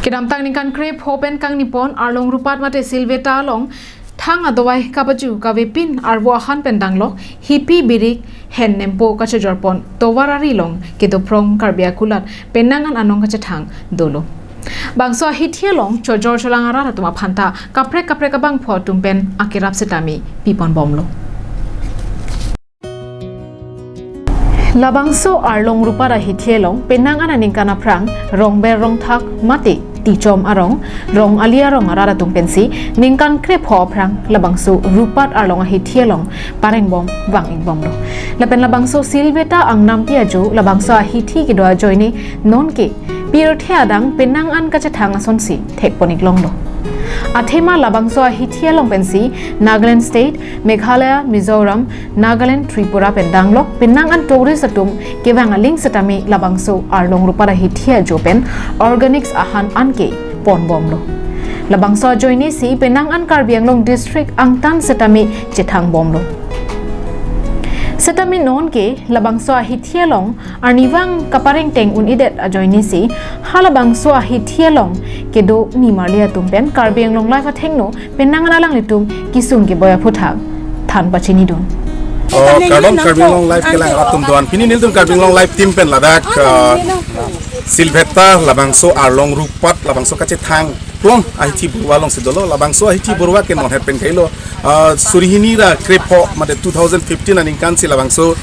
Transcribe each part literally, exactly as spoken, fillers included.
Kedamtang ningkan krepho pen kangnipon Arlong Rupat mate Silveta along thang adovai kapaju kavepin arvo ahan pen danglok hipi birik hen nempo kachojorpon tovar ari along kedoprong Karbi akulat penang an anong kachethang dolo. Bangso ahithi along chojor cholang arat atum aphanta kaprek kaprek abangphu atum pen akerap setame piponbomlo. Labangso Arlong Rupat ahithi along penang an aningkan aphrang rongber rongthak mate tichom arong, rong ali arong arat atum pensi ningkan krepho aphrang labangso Rupat Arlong ahithi along parengbom vang-ikbomlo. Lapen labangso Silveta angnampi ajo labangso ahithi kedo ajoine nonke pirthe adang penang an kachethang asonsi thekpon-iklonglo. Athema labangso ahithi along pensi Nagaland State, Meghalaya, Mizoram, Nagaland, Tripura pen danglok penang an tourist atum kevang aling setame labangso Arlong Rupat ahithi ajo pen organics ahan anke ponbomlo. Labangso ajoine si penang an Karbi Anglong district angtan setame chethangbomlo. Setame nonke labangso ahithi along arnivang kaparengteng un-edet ajoine si halabangso ahithi along kedo nimarli atum pen Karbi Anglong Live athengno penang an alanglitum kesung keboi aphuthak than pachinidun. Oh, kardom Karbi Anglong Live kelang atum doan. Pini nelitum Karbi Anglong Live team pen ladak, uh, Silveta labangso Arlong Rupat labangso kachethang plong ahithi borwa alongsi dolo. Labangso ahithi borwa ke non het pen kailo, uh, suri hini ra krepho mate two thousand fifteen aningkan si labangso,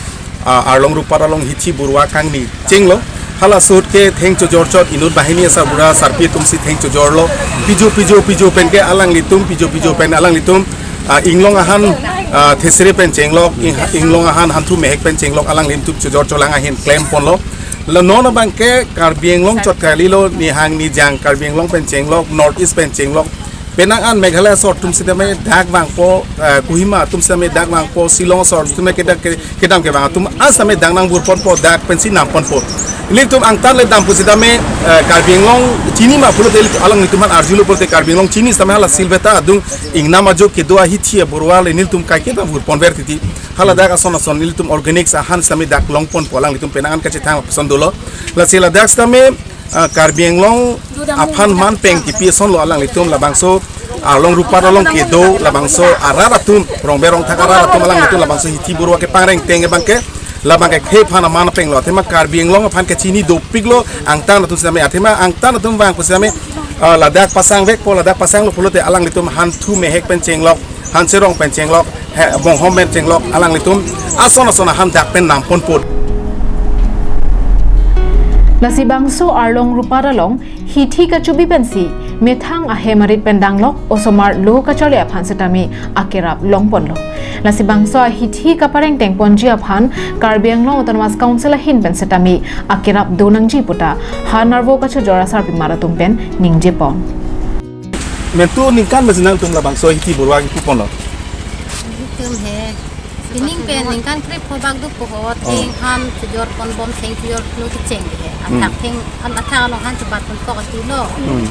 uh, Arlong Rupat along hithi borwa kangni chenglo. Hala ahut ke theng chojor chot inut banghini asarbura sarpi atumsi theng chojorlo. Pijo pijo pijo pen ke alanglitum, pijo pijo pen alanglitum, ah, inglong ahan, ah, thesere pen chenglok, ing-, inglong ahan hanthu mehek pen chenglok, alanglitum chojor cholang ahin klemponlo. La non abang ke Karbi Anglong chot kalilo, nihang nijang Karbi Anglong pen chenglok, North East pen chenglok. Penang an Meghalaya asor atum setame dak vangpo, eh, Kohima atum setame dak vangpo, Shillong asor atum ke dak ke kedam kevang atum an setame dak nangburponpo, dak pensi namponpo. Ilitum angtan le dampo setame, eh, Karbi Anglong chini ma pulote ili alanglitum aphan arjulo pulote Karbi Anglong chini setame hala Silveta adung ingnam ajo kedo ahithi aborwa le nelitum kaiketa burponver titi. Hala dak ason ason nelitum organics ahan setame dak longponpo, alanglitum penang an kachethang ason dolo. Lasi ladak setame, ah, Karbi Anglong aphan man peng kipi asonlo alanglitum, labangso Arlong Rupat along kedo labangso arat atum, rongber rongthak arat atum alanglitum labangso hithi borwa kepangrengteng abang ke, labang ke khephan aman penglo. Athema Karbi Anglong aphan kachini dopiklo angtan atum setame, athema angtan atum vangpo setame, ah, ladak pasangvekpo, ladak pasanglo pulote alanglitum hanthu mehek pen chenglok, hanserong pen chenglok, he, bonghom pen chenglok, alanglitum ason ason ahan dak pen namponpo. Lasi bangso Arlong Rupat along hithi kachubi pensi methang ahem arit pen danglok osomar lo kacharli aphan setame akerap longponlo. Lasi bangso ahithi kaparengtengponji aphan Karbi Anglong Autonomous Council ahin pen setame akerap donangji puta han arvo kachojor asarpimar atum pen ningjepon. Mentu ningkan mesinang tum labangso hithi borwa kipuponlo. Tum he, pining pen ningkan krepho bak do po ho, oh, theng han chojorponbom, theng chojorlo kecheng he. Hmm. Athak theng, an athak along han chebatpon kok atulo. Hmm.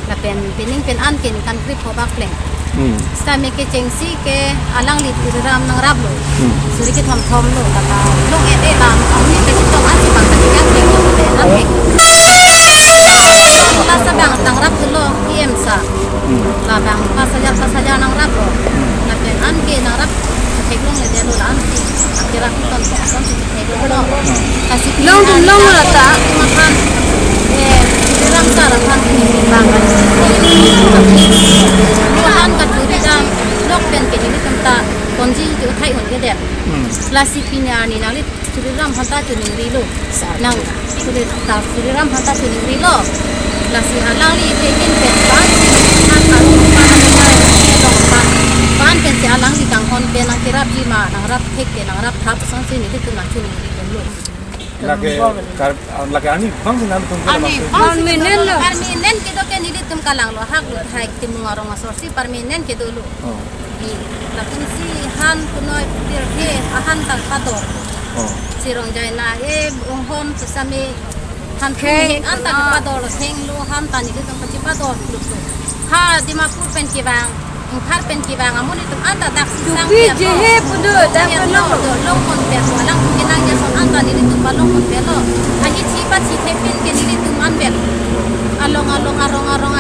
Lapen pining pen an ke ningkan krepho bak pleng. Hmm. Setame kechengsi ke alangli Tuliram nangraplo. Hmm. Suri kethom thomlo, kata long e de lam, amni ke chitong an si bang kati kan plenglo, an ke. Lasi bang nangraplo, T M sa. Hmm. Labang pas hajar, pas hajar nangraplo. Hmm. Lapen an ke nangrap theklong le delo la an si. Akerap ton ton si theklonglo. Hmm. Kasi long tum long la ta. Makan, eh, Tuliram sa la kan ni bang. Makan ka Tuliram lok pen ke nelitum ta ponji tu thai un ke det. Hmm. Lasi pini arni nangli Tuliram aphanta choningrilo. Nang Tuliram, Tuliram aphanta choningrilo. Lasi alangli thekin pen ban si han aru pan, ban pensi alangli kanghon pen nangkerapji ma, nangrap thek ke nangrap thap asonsi nelitum nangchoningrilo. Lake kar-, lake arnivang si nangtum ke arni labangso. Arni vang si arni vang lo. Arni nen kedo ke nelitum kalanglo, hak lo thai Timung arong asor si arni nen kedolo. Oh. Di, latum si han punoi pirthe ahan ta pador. Oh. Si rong jaina e bonghom sesame han, okay, thek an ta, ah, pador, thenglo han ta nelitum pachipador. Ha Dimapur pen kevang, Imphal pen kevang amonit atum an ta dak si sang. Dupi je he pudu, dak lo, lo, longponpetlo, alang kenang jason an ta nelitum palongponpetlo. Ahithi pathi thepin ke nelitum anpet. Along along arong arong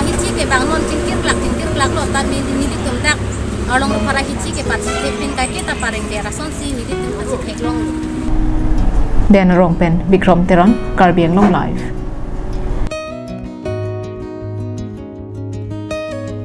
Nelitum dak Arlong Rupara hichi kepachethek pen kaike ta pareng der asonsi nelitum pachetheklonglo. Denrong pen Bikrom Teron, Karbi Anglong Live.